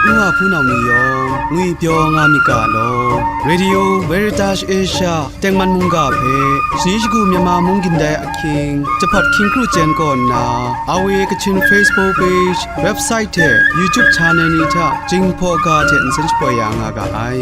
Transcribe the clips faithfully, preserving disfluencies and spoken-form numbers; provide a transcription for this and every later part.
Wa hpunau ni yawng ngwipyaw nga myit ga law. Radio Veritas Asia tengman mungga hpe shani shagu Myanmar mung gindai ahkying jahpat hkying kru chyen kaw nna, R V A Kachin Facebook page, website hte YouTube channel ni hta Jinghpaw ga hte nsen shapoi ya nga ga ai.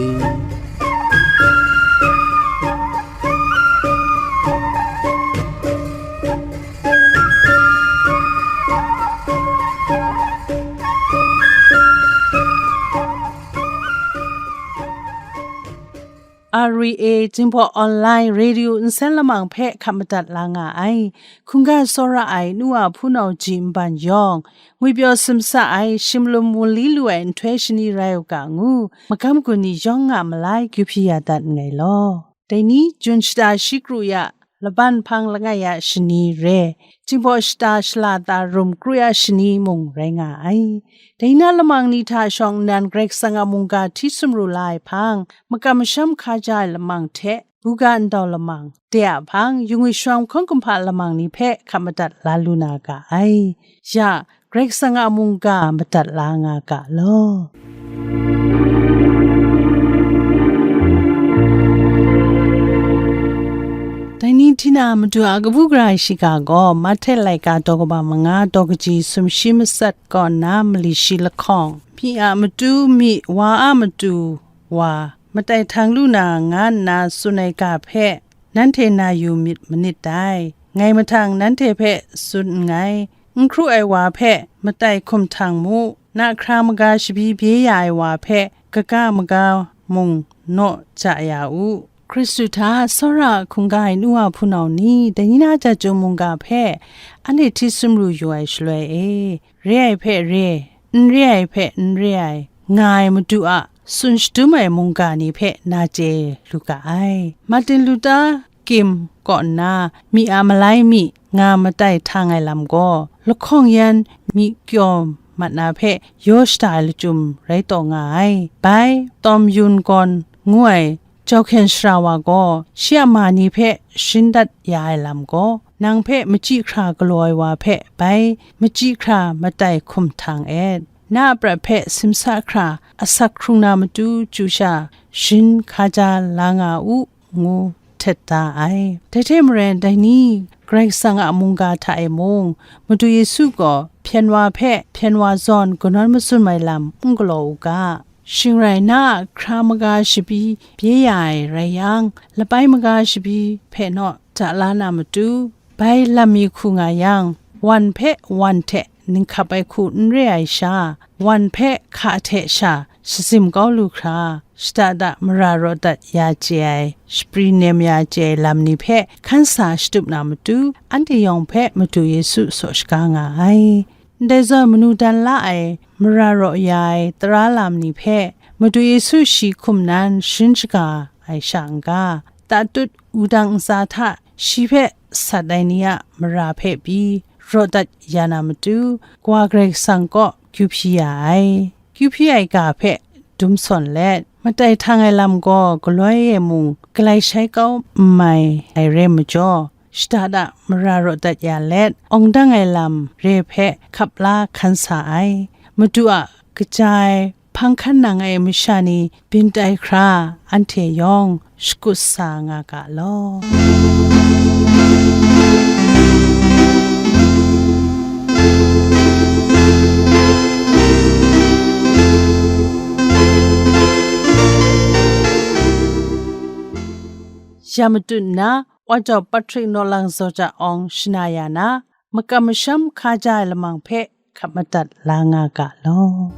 R V A Jinghpaw Online Radio nsen lamang hpe hkap madat la nga ai. Hkungga tsawra ai nu a hpunau ji nban yawng, ngwipyaw simsa ai, shimlum wunli lu ai nhtoi shani rai u ga ngu, magam gun ni yawng nga malai kyu hpyi ya dat nngai law. Dai ni, Jun shata shi kru ya, laban hpang langai ya shani re, Jinghpaw shata shala ta rum kru ya shani mung rai nga ai. Dai na lamang ni hta shawng nnan Karai Kasang a mungga hti sumru la ai hpang, makam masham hkaja ai lamang hte, buga ndau lamang, de a hpang, yungwi shawng hkawng kumhpa lamang ni hpe hkap madat la lu na ga ai. Ya, Karai Kasang a mungga madat la nga ga law. Dai ni hti na Madu a kabu gara shiga gaw, Mahte laika daw kaba manga daw kaji sumshi matsat kaw nna mali shi lahkawng, myi a matu myi, wa a matu wa, matai htang lu na nga nna tsun ai ga hpe, nanhte na yu myit manit dai. Ngai mahtang nanhte hpe tsun nngai, n hkru ai wa hpe matai hkum htang mu, na hkra maga shabi bye ya ai wa hpe kaga maga mung naw ja ya u. Hkristu hta tsawra a hkungga ai nu wa hpunau ni, dai ni na ja chyum mungga hpe anhte hti sumru yu ai shaloi e, re ai hpe re, n re ai hpe n re ai, nga ai Madu a tsun shadum ai mungga ni hpe na chye lu ga ai. Martin Luther King kaw nna, myi a malai myi nga matai htang ai lam gaw, lahkawng yan myi kyaw mat na hpe yaw shada ai lachyum rai taw nga ai. Bai, Tawm Yun Gawn ngu ai Jauhkyen shara wa gaw, shi a ma ni hpe shin dat ya ai lam gaw, nang hpe machyi hkra galaw ai wa hpe bai machyi hkra matai hkum htang et. Na a prat hpe simsa hkra asak hkrung na matu chyu sha, shin hkaja la nga u, ngu htet da ai. Dai hte maren, dai ni Karai Kasang a mungga hta e mung, Madu Yesu gaw hpyen wa hpe hpyen wa zawn kanawn matsun ai lam n galaw u ga. Shing rai, na a hkra maga shabi bye ya ai rai yang, labai maga shabi hpe naw ja la na matu, bai lam mi hku nga yang, wan hpe wan hte ninghkap ai hku n re ai sha, wan hpe hka hte sha shazim kau lu hkra, shada da mara raw dat ya chye ai, shapri nem ya chye ai lam ni hpe hkan sa shatup na matu, anhte yawng hpe Madu Yesu saw shaga nga ai. Ndai zawn, manu dan la ai, mara raw ya ai tara lam ni hpe Madu Yesu shi hkum nan sharin shaga ai sha n ga, tatut wudang ntsa hta shi hpe sat ai ni a mara hpe pyi raw dat ya na matu, Kawa Karai Kasang kaw kyu hpyi ya ai. Kyu hpyi ai ga hpe dum sawn let, matai htang ai lam gaw galoi e mung galai shai kau n mai ai rai majaw, shada da mara raw dat ya let, awng dang ai lam re hpe hkap la hkan sa ai. Madu a kaja ai hpang hkan nang ai masha ni byin tai hkra, anhte yawng shakut sa nga ga law. Ya matut nna, Wa Jau Patrick Nawlang Zaw Ja Awng shana ya na, makam masham hkaja ai lamang hpe hkap madat la nga ga law.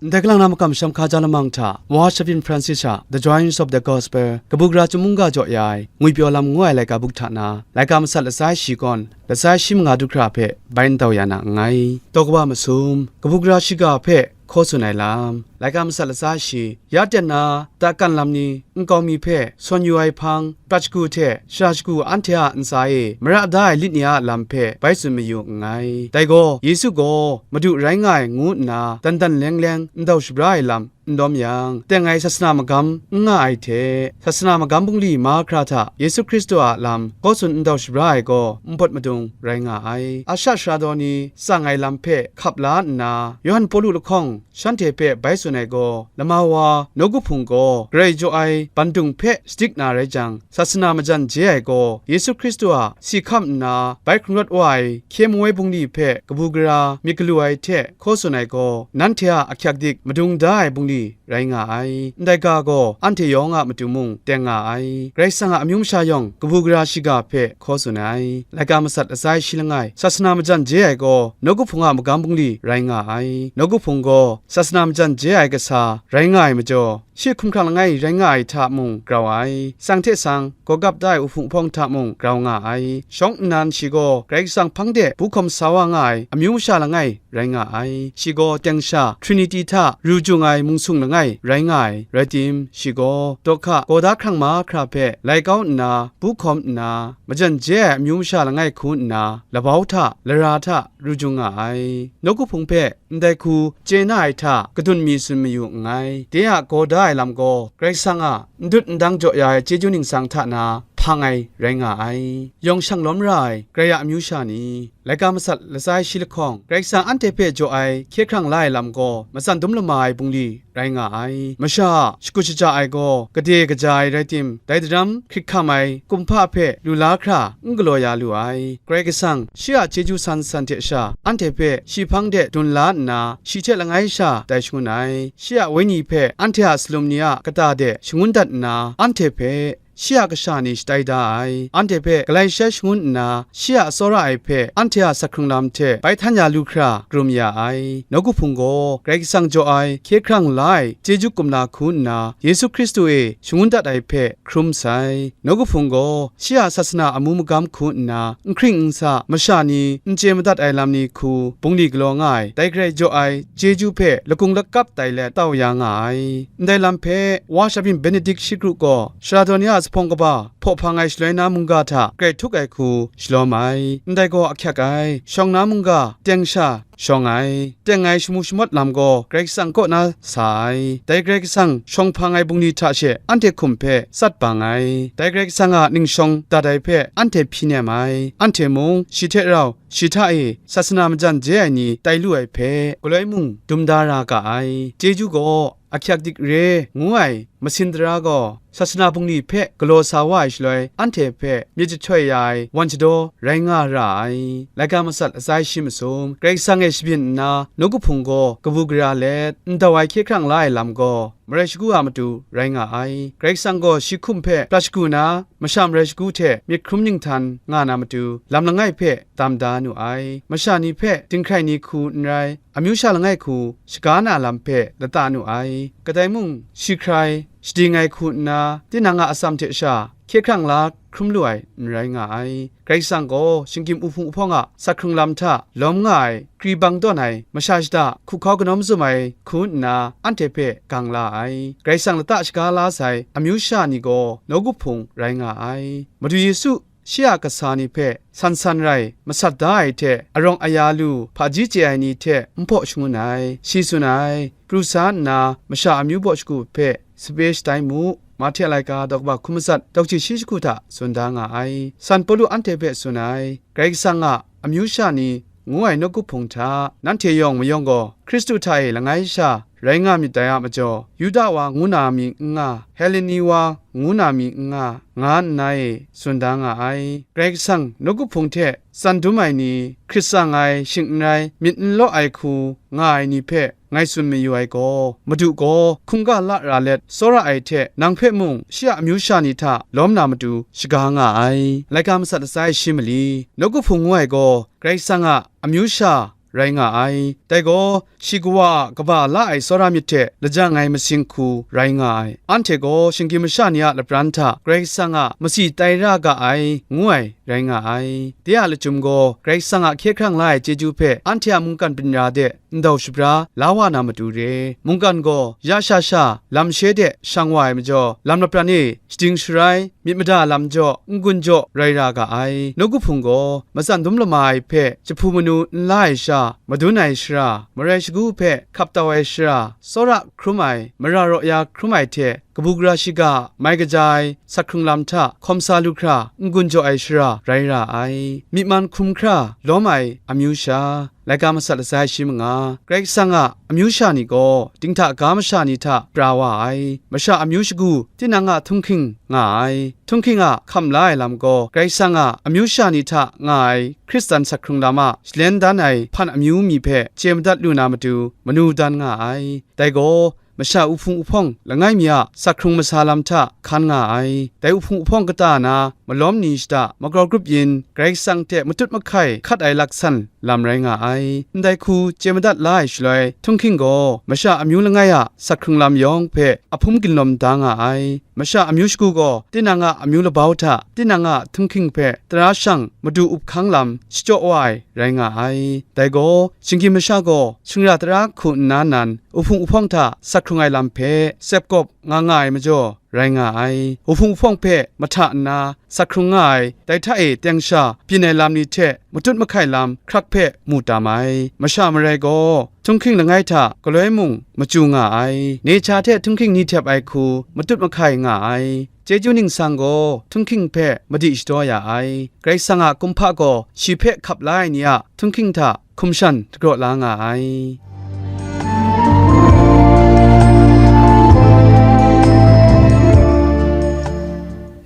Ndai kalang na makam masham hkaja lamang hta, Wa Shavin Francis a The Joys of the Gospel, kabu gara chyum mungga jaw ya ai, ngwipyaw lam ngu ai laika buk hta na, laika masat latsa shi kawn, latsa shi manga du hkra hpe bai n tau ya na nngai. Daw kaba masum, kabu gara shiga hpe hkaw tsun ai lam, Laika masat latsa shi, ya ten na, dakan lam ni nkau mi hpe sawn yu ai hpang, prat shagu hte shara shagu anhte a ntsa e mara da ai lit ni a lam hpe bai tsun mayu nngai. Dai gaw, Yesu gaw Madu rai nga ai ngu nna dan dan leng leng ndau shabra ai lam n lawm yang, teng ai sasana magam n nga ai hte, sasana magam bungli mahkra hta Yesu Hkristu a lam kaw tsun ndau shabra ai gaw npawt madung rai nga ai. Asha sara daw ni tsang ai lam hpe hkap la nna, Yawhan Pawlu lahkawng shanhte hpe bai tsun ai gaw, lama wa nawku hpung gaw garai jaw ai bandung hpe shadik na rai jang, sasana majan je ai gaw, Yesu Hkristu a si hkam nna bai hkrung rawt wa ai hkye mu ai bungli hpe kabu gara myit galu ai hte hkaw tsun ai gaw, nanhte a ahkyak dik madung da ai bungli rai nga ai. Ndai ga gaw anhte yawng a matu mung teng nga ai. Karai Kasang a amyu masha yawng kabu gara shiga hpe hkaw tsun ai. Laika masat latsa shi langai, sasana majan je ai gaw nawku hpung a magam bungli rai nga ai. Nawku hpung gaw sasana majan je ai kasa rai nga ai majaw, shi hkumhkrang langai rai nga ai hta mung grau ai. Sang hte sang, gawgap da ai uhpung uhpawng hta mung grau nga ai. Shawng nnan shi gaw Karai Kasang hpang de bu hkawm sa wa nga ai amyu masha langai rai nga ai. Shi gaw teng sha Trinity hta ru jung ai mungsung langai rai nga ai. Rai tim, shi gaw dawhka gaw da hkrang mahkra hpe lai kau nna, bu hkawm nna, majan je ai amyu masha langai hku nna, labau hta, lara hta ru jung nga ai. Nawku hpung hpe ndai hku chye na ai hta kadun mi tsun mayu nngai. De a gaw da ai lam gaw Karai Kasang a n dut n dang jaw ya ai chyeju ningsang hta na hpang ai rai nga ai. Yawng shang lawm ra ai Karai a amyu sha ni, laika masat latsa shi lahkawng, Karai Kasang anhte hpe jaw ai hkye hkrang la ai lam gaw matsan dum lama ai bungli rai nga ai. Masha a shakut shaja ai gaw gade kaja ai rai tim, dai daram hkrit hkam ai kumhpa hpe lu la hkra n galaw ya lu ai. Karai Kasang shi a chyeju san san hte sha anhte hpe shi hpang de dun la nna, shi hte langai sha tai shangun ai. Shi a wenyi hpe anhte a salum ni a kata de shangun dat nna, anhte hpe shi a kasha ni shatai da ai. Anhte hpe galai shai shangun nna, shi a tsawra ai hpe anhte a sakhkrung lam hte bai htan ya lu hkra, krum ya ai. Nawku hpung gaw Karai Kasang jaw ai hkye hkrang la ai chyeju kumla hku nna, Yesu Hkristu e shangun dat ai hpe hkrum sai. Nawku hpung gaw shi a sasana amu magam hku nna, n hkring n sa, masha ni n chye madat ai lam ni hku bungli galaw nga ai, dai Karai jaw ai chyeju hpe lakung lakap tai let tau ya nga ai. Ndai lam hpe Wa Shabyin Benedict shi kru gaw, sara daw ni a zuphpawng kaba hpaw hpang ai shaloi na mungga hta grai htuk ai hku shalawm ai. Ndai gaw ahkyak ai, shawng na mungga teng sha shawng ai, teng ai shamu shamawt lam gaw Karai Kasang kaw na sa ai. Dai Karai Kasang shawng hpang ai bungli hta she anhte hkum hpe tsat bang ai. Dai Karai Kasang a ningshawng dat ai hpe anhte hpyi nem ai. Anhte mung shi hte rau shi hta e sasana majan je ai ni tai lu ai hpe, galoi mung dum da ra ga ai. Chyeju gaw ahkyak dik re ngu ai masin tara gaw, sasana bungli hpe galaw sa wa ai shaloi, anhte hpe myit jahtoi ya ai wan shadaw rai nga ra ai. Laika masat atsai shi masum, Karai Kasang e shabyin nna, nawku hpung gaw kabu gara let, ndau ai hkye hkrang la ai lam gaw, marai shagu a matu rai nga ai. Karai Kasang gaw shi hkum hpe prat shagu na, masha marai shagu hte myit hkrum ninghtan nga na matu, lam langai hpe dam da nu ai. Masha ni hpe dinghkrai ni hku n rai, amyu sha langai hku shaga na lam hpe lata nu ai. Kadai mung, shi hkrai, shading ai hku nna, tinang a atsam hte sha hkye hkrang la hkrum lu ai n rai nga ai. Karai Kasang gaw shinggyim uhpung uhpawng a sakhkrung lam hta lawm nga ai, kri bang tawn ai, masha shada hku hkau kanau mazum ai hku nna, anhte hpe gang la ai. Karai Kasang lata shaga la sai amyu sha ni gaw nawku hpung rai nga ai. Madu Yesu shi a kasa ni hpe san san rai masat da ai hte, arawng aya lu hpaji chye ai ni hte n hpaw shangun ai. Shi tsun ai, pru sa nna masha amyu baw shagu hpe sape shatai mu, Mahte laika daw kaba hkun matsat daw hkyi shi shagu hta tsun da nga ai. San Pawlu anhte hpe tsun ai, Karai Kasang a amyu sha ni ngu ai nawku hpung hta, nanhte yawng mayawng gaw Hkristu hta e langai sha rai nga myit dai a majaw, Yuda wa ngu na mi n nga, Heleni wa ngu na mi n nga, nga nna e tsun da nga ai. Karai Kasang nawku hpung hte tsan dum ai ni, hkrit tsang ai shing n rai, myit n law ai hku nga ai ni hpe ngai tsun mayu ai gaw, Madu gaw hkungga la ra let tsawra ai hte, nang hpe mung shi a amyu sha ni hta lawm na matu shaga nga ai. Laika matsat atsai shi mali, nawku hpung ngu ai gaw, Karai Kasang a amyu sha rai nga ai. Dai gaw, shi Kawa a kaba la ai tsawra myit hte lajang ai masing hku rai nga ai. Anhte gaw shinggyim masha ni a lapran hta Karai Kasang a matsi tai ra ga ai, ngu ai rai nga ai. De a lachyum gaw, Karai Kasang a hkye hkrang la ai chyeju hpe anhte a mungkan byin ra de ndau shabra la wa na matu re. Mungkan gaw ya sha sha lam she de shang wa ai majaw, lam lapran e shading sharai, myit mada lam jaw, n-gun jaw rai ra ga ai. Nawku Hpung gaw matsan dum lama ai hpe jahpu manu n la ai sha, madun ai shara, marai shagu hpe hkap tau ai shara, tsawra hkrum ai, mara raw ya hkrum ai hte, kabu gara shiga, mai kaja ai, sak hkrung lam hta hkawm sa lu hkra, n-gun jaw ai shara rai ra ai. Myi man hkrum hkra lawm ai amyu sha, laika masat lasai shi manga, Karai Kasang a amyu sha ni gaw, dinghta ga masha ni hta pra wa ai. Masha amyu shagu, tinang a htunghking nga ai. Htunghking a hkam la ai lam gaw, Karai Kasang a amyu sha ni hta nga ai Hkristan sak hkrung lam a shalen dan ai hpan amyu mi hpe chye madat lu na matu, manu dan nga ai. Dai gaw, masha uhpung uhpawng langai mi a sak hkrung masa lam hta hkan nga ai. Dai uhpung uhpawng kata na malawm ni shada magrau grup yin, Karai Kasang hte matut mahkai hkat ai laksan lam rai nga ai. Ndai hku chye madat la ai shaloi, htunghking gaw masha amyu langai a sak hkrung lam yawng hpe ahpum ginlawm da nga ai. Masha amyu shagu gaw tinang a amyu labau hta tinang a htunghking hpe tara shang madu up hkang lam shachyaw wa ai rai nga ai. Dai gaw, shinggyim masha gaw shingra tara hku nna nan, uhpung uhpawng hta sak hkrung ai lam hpe sepkawp nga nga ai majaw rai nga ai. Uhpung uhpawng hpe mahta nna sak hkrung nga ai, dai hta e teng sha byin ai lam ni hte matut mahkai lam hkrak hpe mu tam ai. Masha marai gaw, htunghking langai hta galoi mung machyu nga ai. Necha hte htunghking ni htep ai hku matut mahkai nga ai. Chyeju ningsang gaw htunghking hpe madi shadaw ya ai. Karai Kasang a kumhpa gaw shi hpe hkap la ai ni a htunghking hta hkum shan dagraw la nga ai.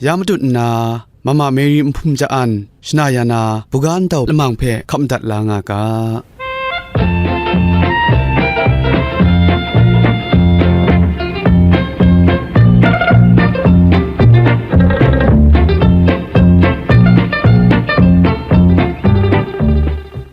Ya matut nna, Mama Mary nhpum ja-an, shana ya na, buga ndau lamang hpe hkap madat la nga ga.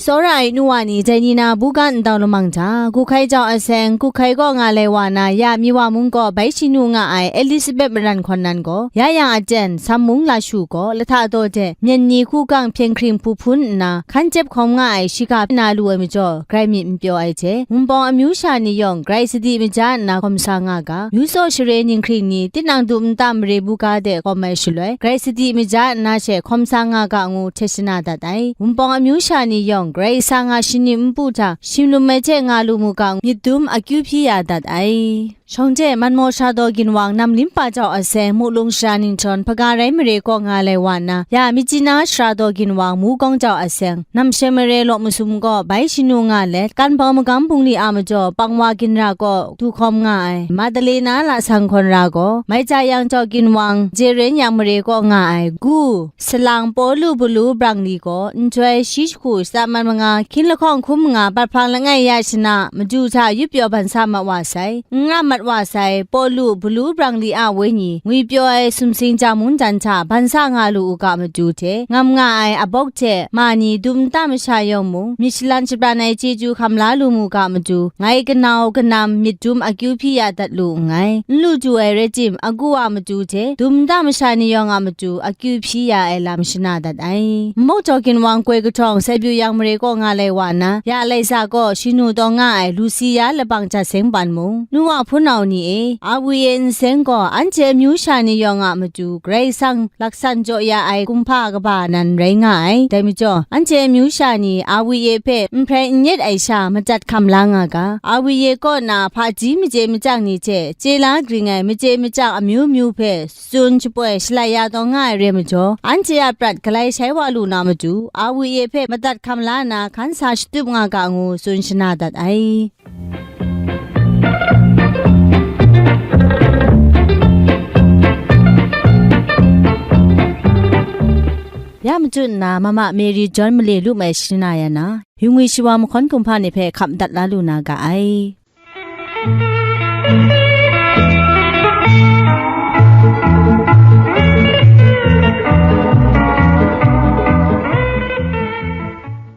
Tsawra ai nu wa ni, dai ni na buga ndau lamang hta, guhkai jau aseng, guhkai kaw nga lai wa na, ya mi wa mung gaw bai shi nu nga ai Elizabeth maran hkawn nan gaw, ya yang aten, sam mung la shu gaw, lahta daw de, myen ni hku gang hpyen hkring hpu hpun nna, hkan jep hkawm nga ai shiga na lu ai majaw, grai myit n pyaw ai hte, Wunpawng amyu sha ni yawng grai sadi maja nna hkawm sa nga ga, myu tsaw share ninghkring ni, tinang dum nta mare buga de hkawm ai shaloi, grai sadi maja nna she hkawm sa nga ga ngu hte shana dat ai. Wunpawng amyu sha ni yawng, Karai Kasang a shanim npu hta shimlum ai hte nga lu mu ga ngu, myit dum akyu hpyi ya dat ai. Shawng hte Manmaw Sara Daw Ginwang, Nam Limpa Jau Aseng, Muklung Sara Ninghtawn, Hpaga Rai Mare kaw nga lai wa nna, ya Myitkyina Sara Daw Ginwang, Mukawng Jau Aseng, Namshe Mare Law Masum gaw bai shanu nga let, Kanbau Magam Bungli a majaw Pangwa Ginra kaw du hkawm nga ai, Madalena Lasang Hkawn Ra gaw, Mai Ca Yang Jau Ginwang, Jeren Yang Mare kaw nga ai, Gu, Salang Pawlu Balu Brangli gaw, nhtoi shi jahku shata man manga, hkying lahkawng hkum manga, bat hpang langai ya shana, madu hta yup pyaw ban sa mat wa sai, n ra mat wa sai, Pawlu Balu Brangli a wenyi, ngwipyaw ai sumsing ja mungdan hta ban sa nga lu u ga matu hte, ngam nga ai abawk hte ma ni dum nta masha yawng mung, myit shalan shapran ai chyeju hkam la lu mu ga matu, ngai kanau kanam myit dum akyu hpyi ya dat lu nngai. N lu du ai rai tim, agu a matu hte, dum nta masha ni yawng a matu, akyu hpyi ya ai lam shana dat ai. Nmawk Jaw Ginwang, Goi Kahtawng, Sai Byu Yang Mare kaw nga lai wa nna, ya Laisa gaw shanu taw nga ai Lusia Labang Jat Seng Pan mung, nu wa hpunau ni e, Awi e nseng gaw anhte amyu sha ni yawng a matu Karai Kasang laksan jaw ya ai kumhpa kaba nan rai nga ai. Dai majaw, anhte amyu sha ni Awi e hpe nhprai n yet ai sha madat hkam la nga ga, Awi e kaw na hpaji machye machyang ni hte chye la gring ai machye machyang amyu myu hpe tsun shapoi shalai ya taw nga ai re majaw, anhte a prat galai shai wa lu na matu, Awi e hpe madat hkam la nna hkan sa shatup nga ga ngu tsun shana dat ai. Ya matu nna, Mama Mary John Male lu mai shana ya na, yungwi shawa mahkawn kumhpa ni hpe hkap dat la lu na ga ai.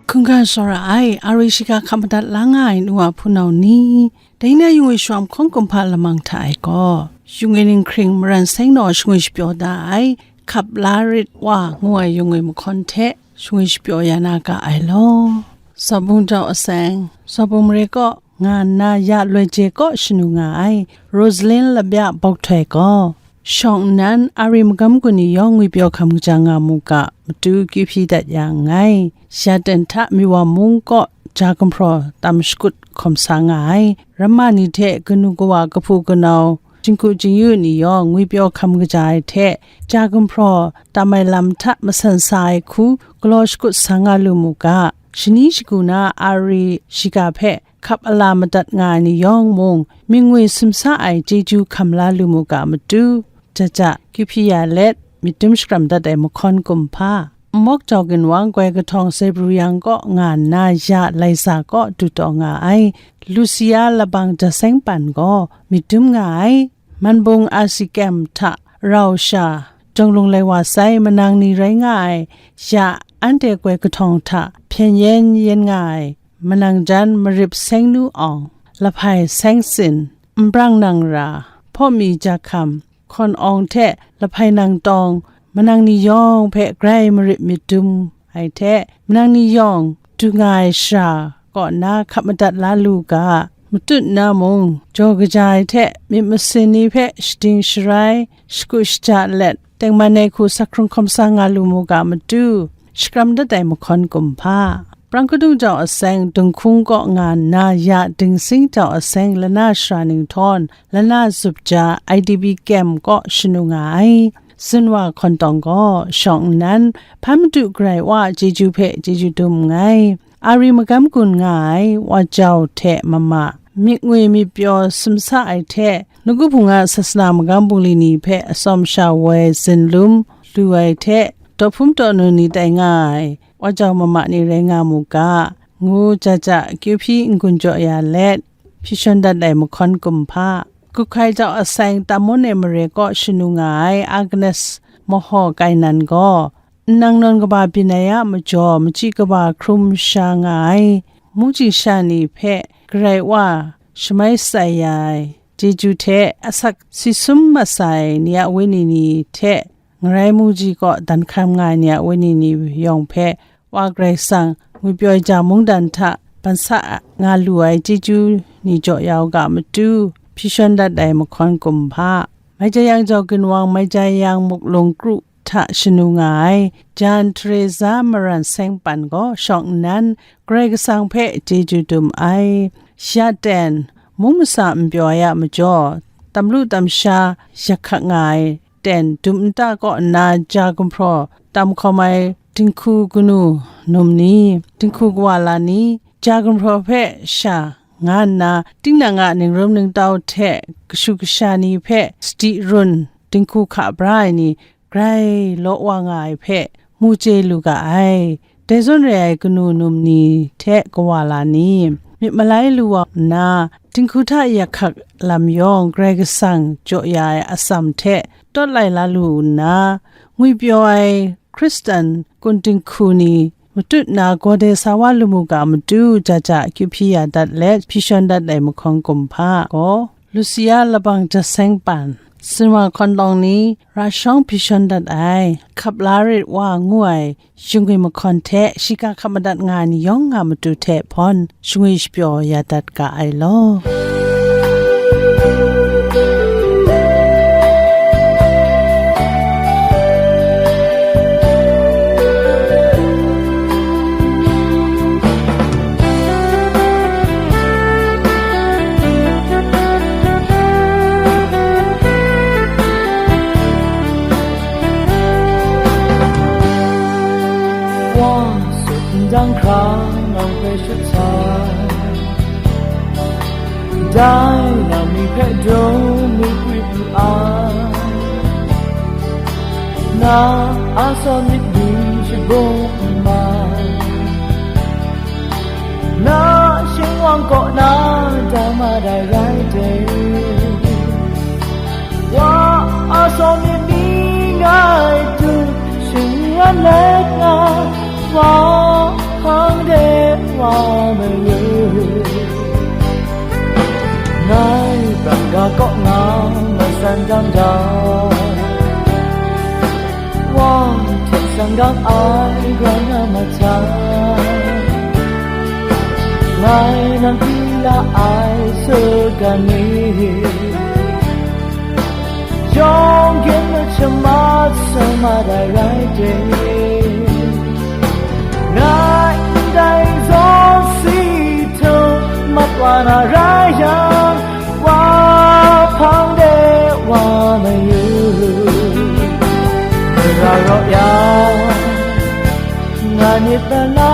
Hkungga tsawra ai, Awi shiga hkap madat la nga ai nu wa hpunau ni, dai na yungwi shawa mahkawn kumhpa lamang hta e gaw, yungwi ninghkring maran seng naw shangwi shapyaw da ai, Hkap la rit wa ngu ai yung ai mahkawn hte shangwi shapyaw ya na ga ai law. Tsawbung jau aseng, Tsawbung mare kaw nga nna ya loi je kaw shanu nga ai Rosalyn Labya Bawk Htoi gaw, shawng nnan Ari magam gun ni yawng ngwipyaw hkam kaja nga mu ga matu kyu hpyi dat ya nngai. Shaten hta Miwa mung kaw ja gumhpraw tam shakut hkawm sa nga ai. Ramma ni hte kanu kawa kahpu kanau, jinghku jingyu ni yawng ngwipyaw hkam kaja ai hte, ja gumhpraw tam ai lam hta masan sa ai hku galaw shakut sa nga lu mu ga, shani shagu na Ari shiga hpe hkap ala madat nga ai ni yawng mung, myingwi sumsa ai chyeju hkam la lu mu ga matu, ja ja kyu hpyi ya let, myit dum shakram dat ai mahkawn kumhpa. Nmawk jau ginwang goi kahtawng Zebru yang kaw nga nna ya Laiza kaw du taw nga ai Lusia Labang Jaseng Pan gaw myit dum nga ai. Manbung Asi Kyem hta rau sha Dawnglung Lai Wa Sai manang ni rai nga ai, ya anhte goi kahtawng hta hpyen yen yen nga ai, manang jan Marip Seng Nu Awng, Lahpai Seng Sin, Nbrang Nang Ra, Hpawmi Ja Hkam, Hkawn Awng hte Lahpai Nang Tawng, manang ni yawng hpe grai marip myit dum ai hte, manang ni yawng du nga ai shara kaw nna hkap madat la lu ga, matut nna mung, jaw kaja ai hte myit masin ni hpe shading sharai, shagu shaja let, tengman ai hku sa hkrung hkawm sa nga lu mu ga matu, shakram dat ai mahkawn kumhpa. Prang kadung jau aseng, Dunghkung kaw nga nna ya Dingsing jau aseng lana shara ninghtawng, lana zup ja I D P Camp kaw shanu nga ai. Zunwa Hkawn Tawng gaw shawng nnan, hpa madu Karai Wa a chyeju hpe chyeju dum nngai. Ari magam gun nga ai Wa Jau hte mama, myit ngwi myit pyaw sumsa ai hte, nawku hpung a sasana magam bungli ni hpe atsawm sha woi zinlum lu ai hte, daw hpum daw nun ni tai nga ai Wa Jau mama ni rai nga mu ga, ngu ja ja kyu hpyi n-gun jaw ya let, hpyi shawn dat ai mahkawn kumhpa. Kuhkai jau aseng Tamon e mare kaw shanu nga ai Agnes Mahaw Kainan gaw, nnang nawn kaba byin ai a majaw, machyi kaba hkrum sha nga ai, mungchying sha ni hpe Karai Wa shamai shatsai ya ai chyeju hte, asak si sum mat sa ai ni a wenyi ni hte, ngarai mungji kaw dan hkam nga ai ni a wenyi ni yawng hpe, Wa Karai Kasang ngwipyaw ai ja mungdan hta ban sa nga lu ai chyeju ni jaw ya u ga matu, hpyi shawn dat ai mahkawn kumhpa. Mai Jayang jau ginwang, Mai Jayang muklung kru hta shanu nga ai Jan Teresa Maran Seng Pan gaw shawng nnan Karai Kasang hpe chyeju dum ai. Ya ten, mung masa n pyaw ai a majaw, tam lu tam sha yak hkak nga ai ten dum nta kaw nna ja gumhpraw tam hkawm ai dinghku kanu num ni, dinghku kawa la ni, ja gumhpraw hpe sha nga nna, tinang a ningrum ningtau hte kashu kasha ni hpe sadi run dinghku hka bra ai ni grai law wa nga ai hpe mu chye lu ga ai. Dai zawn re ai kanu num ni hte kawa la ni, myit malai lu wa nna, dinghku hta yak hkak lam yawng Karai Kasang jaw ya ai atsam hte tawt lai la lu nna, ngwipyaw ai Hkristan kun dinghku ni matut na gawde sa wa lu mu ga matu, ja ja akyu hpyi ya dat let hpyi shawn dat ai mahkawn kumhpa gaw, Lusia Labang Jaseng Pan, Sinwa Hkawn Tawng ni ra shawng hpyi shawn dat ai, Hkap la rit wa ngu ai, shingwi mahkawn hte shiga hkap madat nga ai ni yawng nga matu hte hpawn shangwi shapyaw ya dat ga ai law. 光速紧张抗浪费食材，带那米配种玫瑰不安，那阿萨米米是不满。 Na shingwang kaw na dama dai rai de. Wa a sawm myit ni ngai tu shingran let nga, wa hpang de wa mayu. Ngai bang ga kaw nga masan dam dam. N gang ai Karai na mata, ngai nang hpyi la ai sut ga ni, yawng ginlu shamat sa mat ai rai de. Ngai ndai zawn si htum mat wa na rai yang, wa hpang de wa mayu. Mara raw yang, ngai myit na la,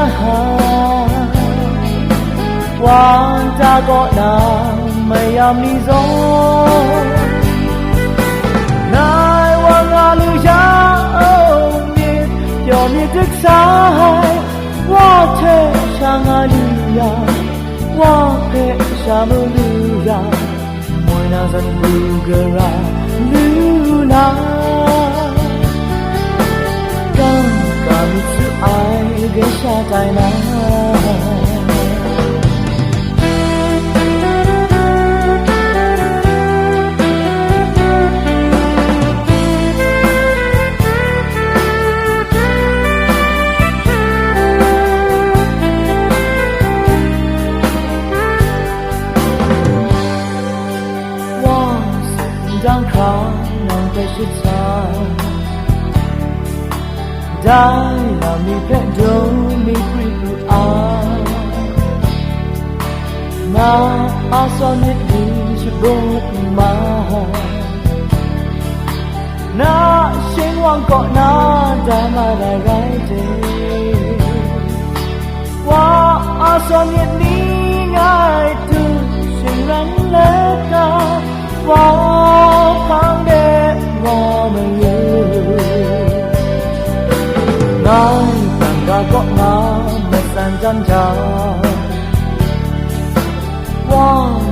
wa nta kaw na mayam ni zaw, ngai wa nga lu yang, myit pyaw myit dik sai, wa hte sha nga lu yang, wa hpe sha mu lu yang, moi na zawn hku gara lu na, kangka myit su ai grai sha tai na. Wa, ndang hkra nang hpe shut sa, dai na mi hpe dum mi pri pru ai, na a sawn myit ni shabut ma, na shing wang kaw na dai ma rai rai de. Wa a sawn myit ni ngai tu shingran let na, wa hpang de wa mayu. Ngai tangka kaw na matsan jan jang, wa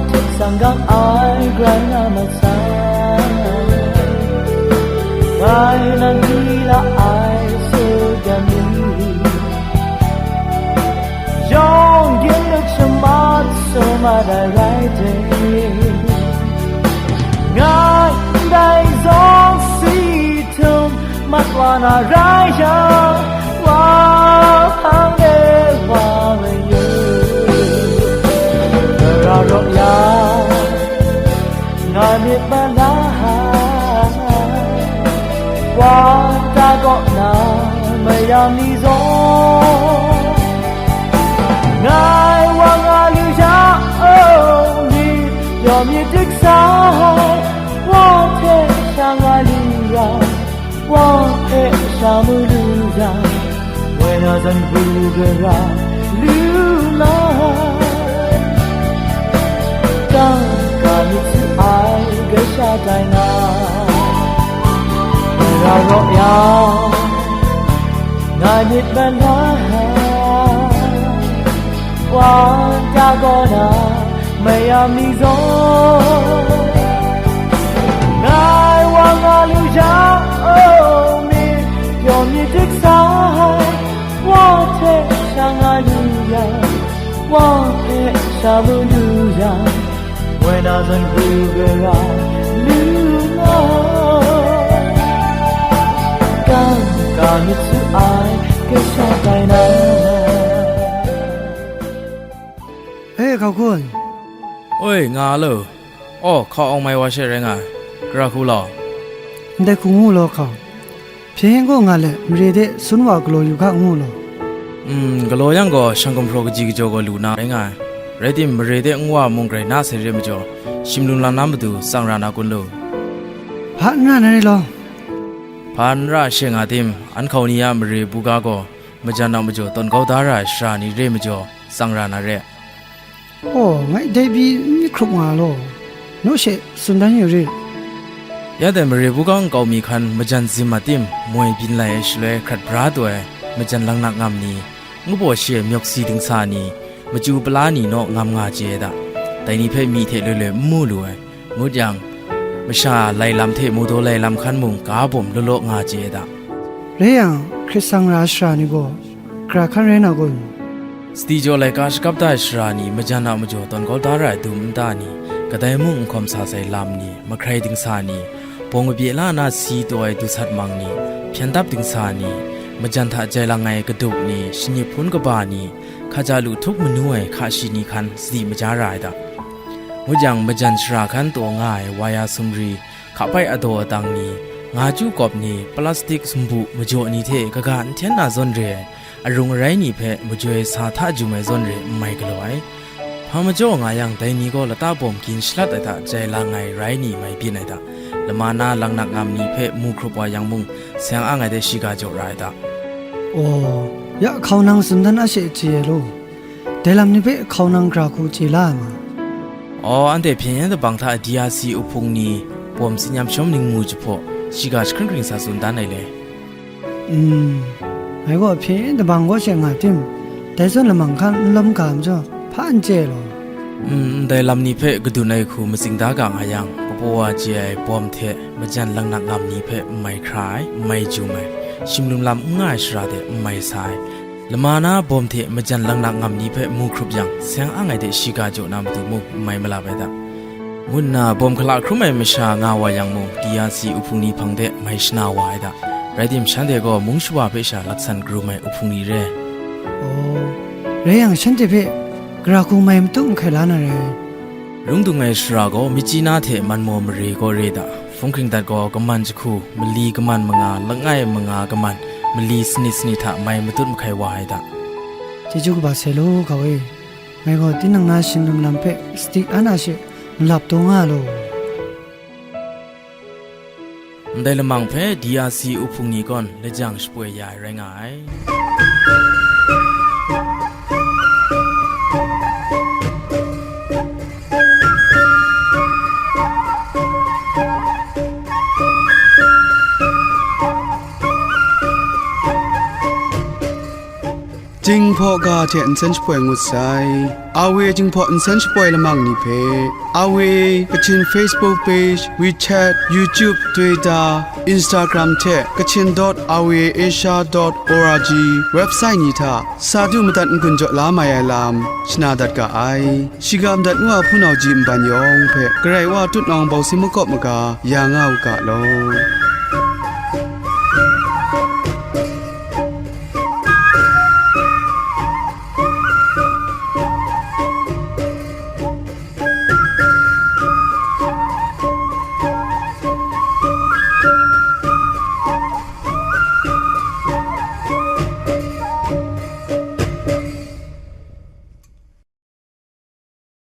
hte sanggam ai Karai na masa, ngai nang hpyi la ai sut ga mi, yawng ginlu shamat sa mat ai rai de. Ngai ndai zawn si htum mat wa na rai yang, wa hpang de wa mayu. Gara raw yang, ngai myit ma la, wa nta kaw na mayam ni zaw, ngai wa nga lu yang, myit pyaw myit dik sai, wa hte sha nga lu yang, wa hpe sha mu lu yang, moi na zawn hku gara lu na, kangka myit su ai grai sha tai na. Gara raw yang, ngai myit ma la, wa nta kaw na mayam ni zaw, ngai wa nga lu yang, myit pyaw myit dik sai, wa hte sha nga lu yang, wa hpe sha mu lu yang, moi na zawn hku gara lu nga, kangka myit su ai grai sha tai na. E, hkau hkun. Oi, nga a lo. Aw, hkau awng mai wa she rai nga ai. Gara hku law. Ndai hku ngu law, hkau. Hpyen gaw nga let, mare de sun wa galaw yu ga, ngu law. Mm, galaw yang gaw, shang gumhpraw kaji kajaw gaw lu na rai nga ai. Rai tim, mare de nwa mung grai na sai re majaw, shim lung lang na matu tsang ra na kun lu? Hpa n ra na re law. Hpa n ra she nga tim, an hkau ni a mare buga gaw, majan a majaw tawn kau da ra ai sara ni re majaw, tsang ra na re. Aw, ngai dai pyi n myit hkrup nga law, naw she tsun dan yu rit. Ya dai mare buga nkau mi hkan majan zim a tim, moi byin lai ai shaloi hkrat bra taw ai, majan laknak ngam ni, ngu baw shi ai myawk si dingsa ni, machyu pala ni naw ngam nga chye ai da, dai ni hpe myi hte loi loi n mu lu ai, ngut yang, masha lai lam hte mu daw lai lam hkan mung ga bawm law law nga chye ai da. Rai yang, hkrit tsang ra ai sara ni gaw, gara hkan rai na kun? Sadi jaw laika shakap da ai sara ni, majan a majaw tawn kau da ra ai dum nta ni, kadai mung n hkawm sa sai lam ni, mahkrai dingsa ni, bawng kabye la na si taw ai dusat mang ni, hpyen dap dingsa ni, Majan hta jai lang ai kadup ni, shani hpun kaba ni, hkaja lu htup manu ai hka shi ni hkan sadi maja ra ai da. Ngut yang, majan shara hkan taw nga ai waya sumri, hkapai adaw adang ni, nga chyu kawp ni, plastik sumbu majaw ni hte kaga n hten na zawn re ai, arung arai ni hpe majoi sa hta jum ai zawn re n mai galaw ai. Hpa majaw nga yang, dai ni gaw lata bawm gin shalat ai hta jai lang ai rai ni mai byin ai da. Lama na langnak ngam ni hpe mu hkrup wa yang mung, seng ang ai de shiga jaw ra ai da. Aw, ya hkau nang tsun dan a she chye ai law. Dai lam ni hpe hkau nang gra hku chye la ai ma. Aw, anhte hpyen yen dabang hta D R C uhpung ni bawm tsin yam shawm ning mu jahpaw, shiga jahkring hkring sa tsun dan ai le. Mm, ngai gaw hpyen yen dabang gaw she nga tim, dai zawn lamang hkan n lawm ga majaw, hpa n chye ai law. Mm, ndai lam ni hpe kadun ai hku matsing da ga nga yang, kapaw wa chye ai bawm hte majan langnak ngam ni hpe n mai hkra ai, n mai jum ai, shimlum lam n nga ai shara de n mai sa ai, lama na bawm hte majan langnak ngam ni hpe mu hkrup yang, seng ang ai de shiga jaw na matu mung n mai malap ai da, ngu nna bawm hkala hkrum ai masha nga wa yang mung, D R C uhpung ni hpang de mai shana wa ai da. Rai tim, shanhte gaw mung shawa hpe sha laksan karum ai uhpung ni re. Aw, rai yang, shanhte hpe gara hku mai matu mahkai la na rai. Rung dung ai shara gaw, michyi na hte man maw mare gaw re da, hpung hkring dat gaw, kaman jahku, mali kaman manga, langai manga kaman, mali sanit sanit hta mai matut mahkai wa ai da. Chyeju kaba sai law, ga e. Ngai gaw tinang na shimlum lam hpe sadi an a she malap taw nga law. Ndai lamang hpe D R C uhpung ni gaw lajang shapoi ya ai rai nga ai. Jinghpaw ga hte nsen shapoi ngut sai. Awe Jinghpaw nsen shapoi lamang ni hpe, Awe Kachin Facebook page, WeChat, YouTube, Twitter, Instagram hte Kachin dot awe asia dot org website ni hta sa du madat n-gun jaw la mai ai lam shana dat ga ai. Shiga madat ngu a hpunau ji nban yawng hpe Karai Wa tutnawng bawsi makawp maga ya nga u ga law.